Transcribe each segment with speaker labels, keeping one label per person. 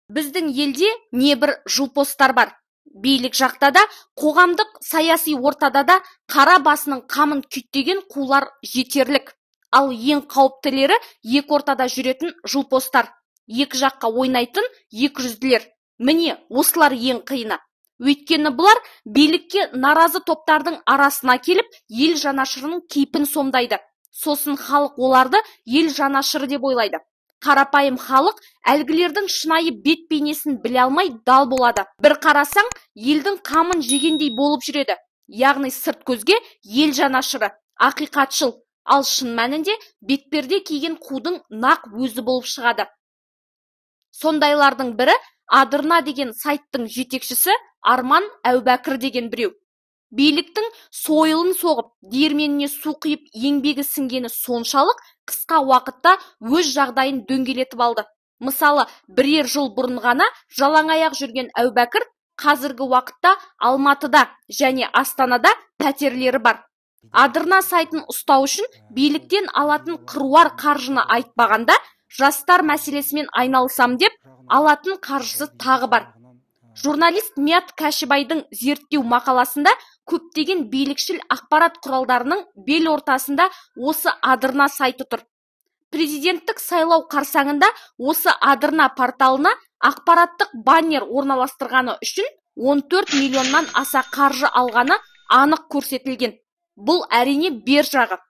Speaker 1: Біздің елде небір жылпостар бар. Билік жақта да, қоғамдық саяси ортада да қара басының қамын күйттеген қулар жетерлік. Ал ең қауіптілері екі ортада жүретін жылпостар, екі жаққа ойнайтын екі жүзділер. Міне, осылар ең қиыны. Өйткені бұлар билікке наразы топтардың арасына келіп, ел жанашырының кейпін сомдайды. Сосын халық оларды ел жанашыры деп ойлайды. Қарапайым халық әлгілердің шынайы бет бейнесін біле алмай дал болады. Бір қарасаң, елдің қамын жегендей болып жүреді. Яғни сырт көзге ел жанашыры, ақиқатшыл, ал шын мәнінде бетперде киген қудың нақ өзі болып шығады. Сондайлардың бірі Адырна деген сайттың жетекшісі Арман Әубәкір деген біреу. Биліктің сойылын соғып, диірменіне су құйып еңбегі сіңгені соншалық, қысқа уақытта өз жағдайын дөңгелетіп алды. Мысалы, бірер жыл бұрын ғана жалаңаяқ жүрген Әубәкір қазіргі уақытта Алматыда және Астанада пәтерлері бар. Адырна сайтын ұстау үшін биліктен алатын қыруар қаржыны айтпағанда, жастар мәселесімен айналысам деп алатын қаржысы тағы бар. Журналист Мият Кәшібайдың зерттеу мақаласында көптеген билікшіл ақпарат құралдарының бел ортасында осы Адырна сайты тұр. Президенттік сайлау қарсаңында осы Адырна порталына ақпараттық баннер орналастырғаны үшін 14 миллионнан аса қаржы алғаны анық көрсетілген. Бұл әрине бер жағы.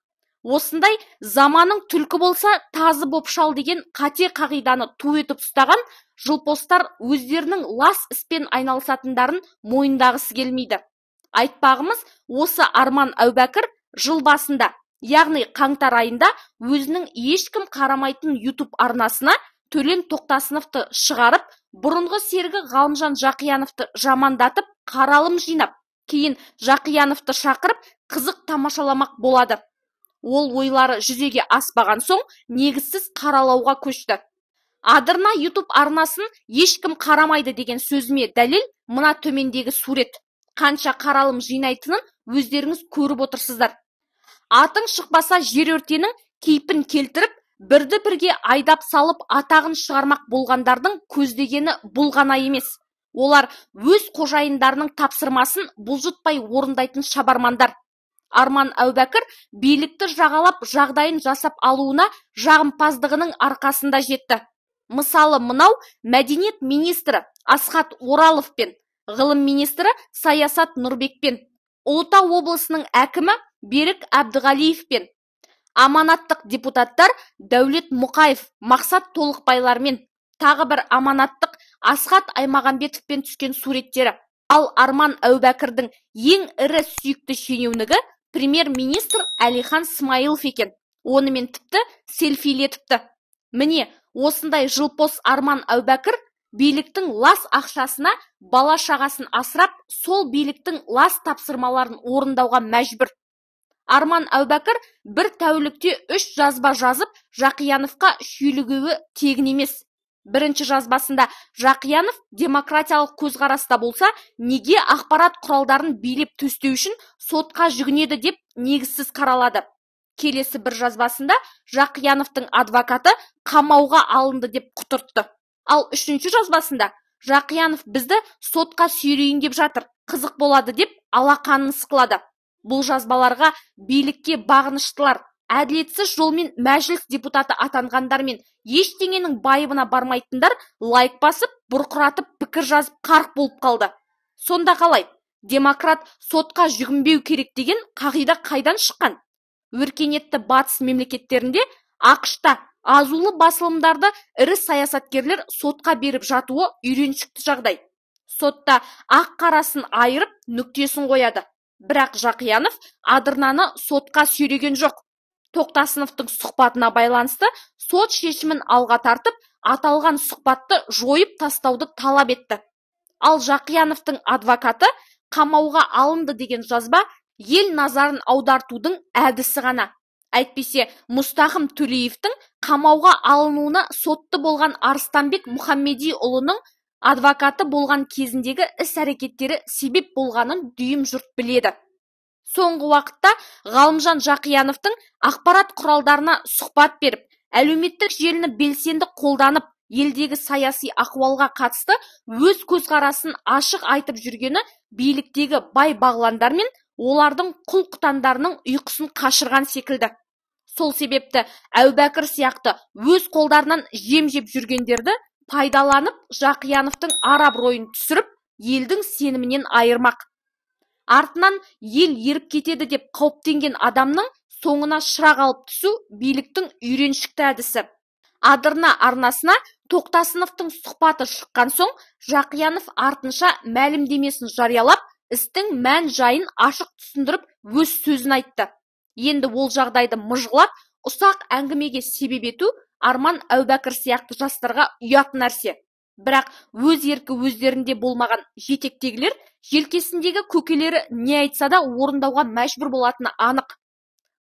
Speaker 1: Осындай заманың түлкі болса тазы боп шал деген қате қағиданы ту етіп ұстаған жылпостар өздерінің лас іспен айналысатындарын мойындағысы келмейді. Айтпағымыз, осы Арман Әубәкір жыл басында, яғни қаңтар айында өзінің ешкім қарамайтын YouTube арнасына Төлен Тоқтасыновты шығарып, бұрынғы серігі Ғалымжан Жақияновты жамандатып, қаралым жинап, кейін Жақияновты шақырып, қызық тамашаламақ болады. Ол ойлары жүзеге аспаған соң негізсіз қаралауға көшті. Адырна YouTube арнасын ешкім қарамайды деген сөзіме дәлел мына төмендегі сурет. Қанша қаралым жинайтынын өздеріңіз көріп отырсыздар. Атың шықпаса жер өртенің кейпін келтіріп, бірді бірге айдап салып атағын шығармақ болғандардың көздегені бұл ғана емес. Олар өз қожайындарының тапсырмасын бұлжытпай орындайтын шабармандар. Арман Әубәкір билікті жағалап жағдайын жасап алуына жағымпаздығының арқасында жетті. Мысалы, мынау мәдениет министрі Асхат Ораловпен, ғылым министрі Саясат Нұрбекпен, Ұлытау облысының әкімі Берік Әбдіғалиевпен, аманаттық депутаттар Дәулет Мұқаев, Мақсат Толықбайлармен, тағы бір аманаттық Асхат Аймағамбетовпен түскен суреттері. Ал Арман Әубәкірдің ең ірі сүйікті шенеунігі премьер-министр Әлихан Смайылов екен. Онымен тіпті селфилетіпті. Міне, осындай жылпос Арман Әубәкір биліктің лас ақшасына бала шағасын асырап, сол биліктің лас тапсырмаларын орындауға мәжбүр. Арман Әубәкір бір тәулікте 3 жазба жазып, Жақияновқа шүйлігуі тегін емес. Бірінші жазбасында Жақиянов демократиялық көзқараста болса, неге ақпарат құралдарын билеп төстеу үшін сотқа жүгінеді деп негізсіз қаралады. Келесі бір жазбасында Жақияновтың адвокаты қамауға алынды деп құтыртты. Ал үшінші жазбасында Жақиянов бізді сотқа сүйрейін деп жатыр, қызық болады деп алақанын сықылады. Бұл жазбаларға билікке бағыныштылар, әділетсіз жолмен мәжіліс депутаты атанғандар мен ештеңенің байыбына бармайтындар лайк басып, бұрқыратып пікір жазып қарқ болып қалды. Сонда қалай? Демократ сотқа жүгінбеу керек деген қағида қайдан шыққан? Өркениетті батыс мемлекеттерінде, АҚШ-та азулы басылымдарды ірі саясаткерлер сотқа беріп жатуы үйреншікті жағдай. Сотта ақ қарасын айырып, нүктесін қояды. Бірақ Жақиянов Адырнаны сотқа сүйреген жоқ. Тоқтасыновтың сұхбатына байланысты сот шешімін алға тартып, аталған сұхбатты жойып тастауды талап етті. Ал Жақияновтың адвокаты қамауға алынды деген жазба ел назарын аудартудың әдісі ғана. Әйтпесе, Мұстақым Төлеевтің қамауға алынуына сотты болған Арыстанбек Мұхаммедиұлының адвокаты болған кезіндегі іс-әрекеттері себеп болғанын дүйім жұрт біледі. Соңғы уақытта Ғалымжан Жақияновтың ақпарат құралдарына сұхбат беріп, әлеуметтік желіні белсенді қолданып, Елдегі саяси ахуалға қатысты өз көзқарасын ашық айтып жүргені биліктегі бай-бағландар мен олардың құл-құтандарының ұйқысын қашырған секілді. Сол себепті Әубәкір сияқты өз қолдарынан жем жеп жүргендерді пайдаланып, Жақияновтың ар абыройын түсіріп, елдің сенімінен айырмақ. Артынан ел еріп кетеді деп қауіптенген адамның соңына шырақ алып түсу биліктің үйреншікті әдісі. Адырна арнасына Тоқтасыновтың сұхбаты шыққан соң, Жақиянов артынша мәлімдемесін жариялап, істің мән жайын ашық түсіндіріп, өз сөзін айтты. Енді ол жағдайды мыжғылап, ұсақ әңгімеге себеп ету Арман Әубәкір сияқты жастарға ұят нәрсе. Бірақ өз еркі өздерінде болмаған жетектегілер желкесіндегі көкелері не айтса да орындауға мәжбүр болатыны анық.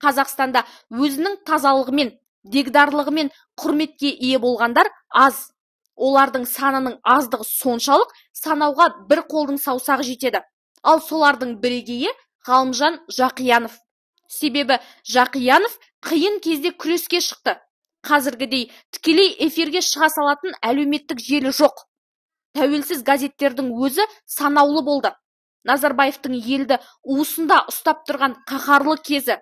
Speaker 1: Қазақстанда өзінің тазалығымен, дегдарлығымен құрметке ие болғандар аз. Олардың санының аздығы соншалық, санауға бір қолдың саусағы жетеді. Ал солардың бірегейі Ғалымжан Жақиянов. Себебі Жақиянов қиын кезде күреске шықты. Қазіргідей тікелей эфирге шыға салатын әлеуметтік желі жоқ. Тәуелсіз газеттердің өзі санаулы болды. Назарбаевтың елді уысында ұстап тұрған қаһарлы кезі.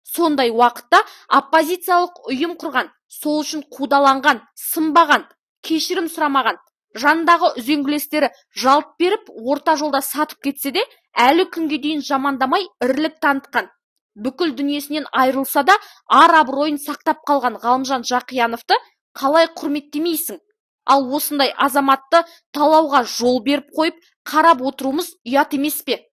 Speaker 1: Сондай уақытта оппозициялық ұйым құрған, сол үшін қудаланған, сынбаған, кешірім сұрамаған, жанындағы үзеңгілестері жалт беріп, орта жолда сатып кетсе де, әлі күнге дейін жамандамай ірілік танытқан. Бүкіл дүниесінен айырылса да, ар абыройын сақтап қалған Ғалымжан Жақияновты қалай құрметтемейсің? Ал осындай азаматты талауға жол беріп қойып, қарап отыруымыз ұят емес пе?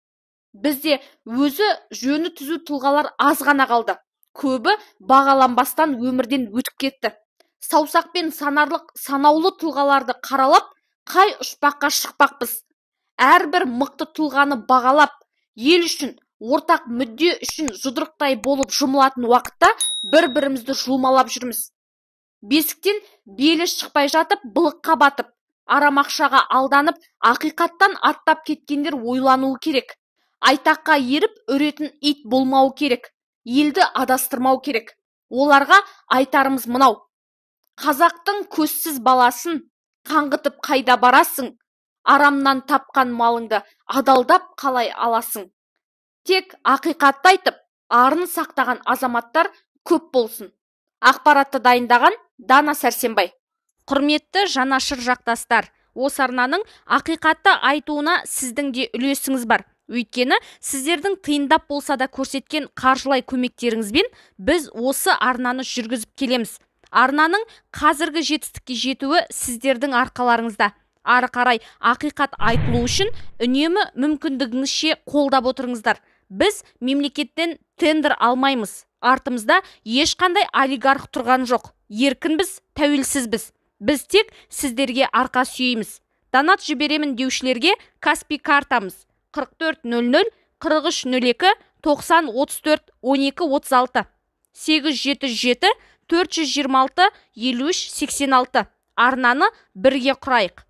Speaker 1: Бізде өзі жөні түзу тұлғалар аз ғана қалды. Көбі бағаланбастан өмірден өтіп кетті. Саусақпен санарлық санаулы тұлғаларды қаралап, қай ұшпаққа шықпақпыз? Әрбір мықты тұлғаны бағалап, ел үшін, ортақ мүдде үшін жұдырықтай болып жұмылатын уақытта бір-бірімізді жұлмалап жүрміз. Бесіктен белі шықпай жатып, былыққа батып, арамақшаға алданып, ақиқаттан аттап кеткендер ойлануы керек. Айтаққа еріп үретін ит болмау керек, елді адастырмау керек. Оларға айтарымыз мынау: қазақтың көзсіз баласын қаңғытып қайда барасың? Арамнан тапқан малыңды адалдап қалай аласың? Тек ақиқатты айтып, арын сақтаған азаматтар көп болсын. Ақпаратты дайындаған Дана Сәрсенбай. Құрметті жанашыр жақтастар, осы арнаның ақиқатты айтуына сіздің де үлесіңіз бар. Өйткені сіздердің тиындап болса да көрсеткен қаржылай көмектеріңізбен біз осы арнаны жүргізіп келеміз. Арнаның қазіргі жетістікке жетуі сіздердің арқаларыңызда. Ары қарай ақиқат айтылу үшін үнемі мүмкіндігіңізше қолдап отырыңыздар. Біз мемлекеттен тендер алмаймыз. Артымызда ешқандай олигарх тұрған жоқ. Еркінбіз, тәуелсізбіз. Біз тек сіздерге арқа сүйейміз. Донат жіберемін деушілерге Каспи картамыз 44 00 43 02 90 34 12 36 877 426 53 86. Арнаны бірге құрайық.